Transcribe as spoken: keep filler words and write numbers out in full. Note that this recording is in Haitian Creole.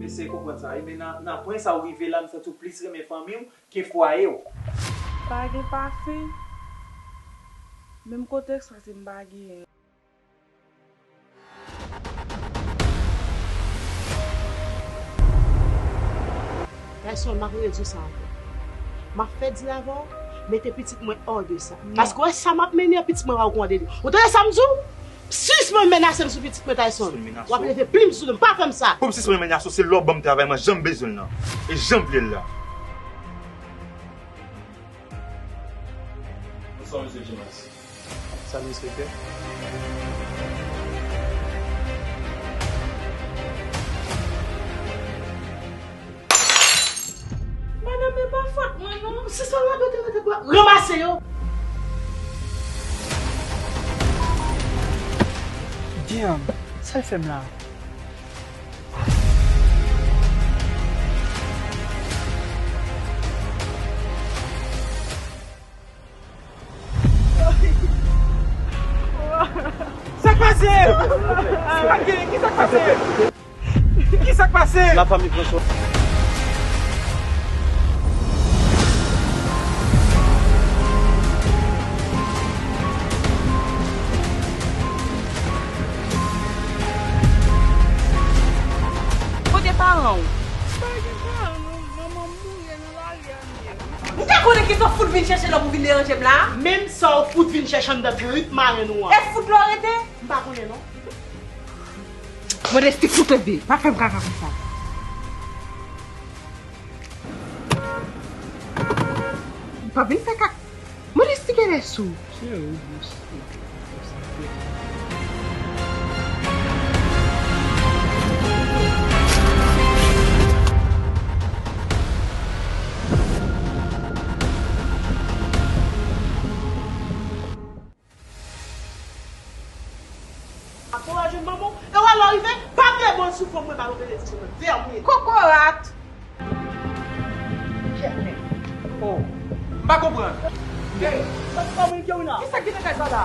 Eseye konprann sa wi, men nan, nan pwen sa w rive la, m santi w plis renmen fanmi w ke fwaye w. Pa gen pa fen. Menm kontèks la, se m pa genyen. Tayson, m ap redi w sa ankò. M ap fè dil avè w, mete pitit mwen hors de sa. Non. Paske w wè sa m ap mennen an, pitit mwen pa okouran de li. Ou tande sa m di w? Sispann menase m sou pitit mwen, Tayson. Sispann menase w? W ap leve plim sou li, m pa fè m sa. Pou m sispann menase w, se lè w ban m travay mwen jan m bezwen l lan. E jan m vle l la. Bonswa, mesye James. Salut, enspektè. Madanm, e pa fòt mwen, non. Se sa w ap mete nan tèt mwen. Ranmase yo. Damn, sa l fè m la? Sa k pase? Sa k gen? Ki sa k pase? Ki sa k pase? Lafanmi François. Kote paran w? Pa gen paran non, manman m mouri nan lari a m ye wi. M ta konnen kisa w fout vin chèche la pou vin deranje m la? Menm sa w fout vin chèche anndan trip marenn ou an. E fout la w rete? M pa konnen non. Modesti fout leve, pa fè m kaka konsa. M pa vin fè kaka. Modesti genlè sou. Cheri, bouch. Ap anraje m manman w, e w alò rive, pa vle bon sou fòm mwen ba nou benediksyon mwen, vèmin. Kokorat! Kèt men. Oh, m pa konprann. Hey, sa se pa mwen ki wina. Kisa ki nan kay sa la?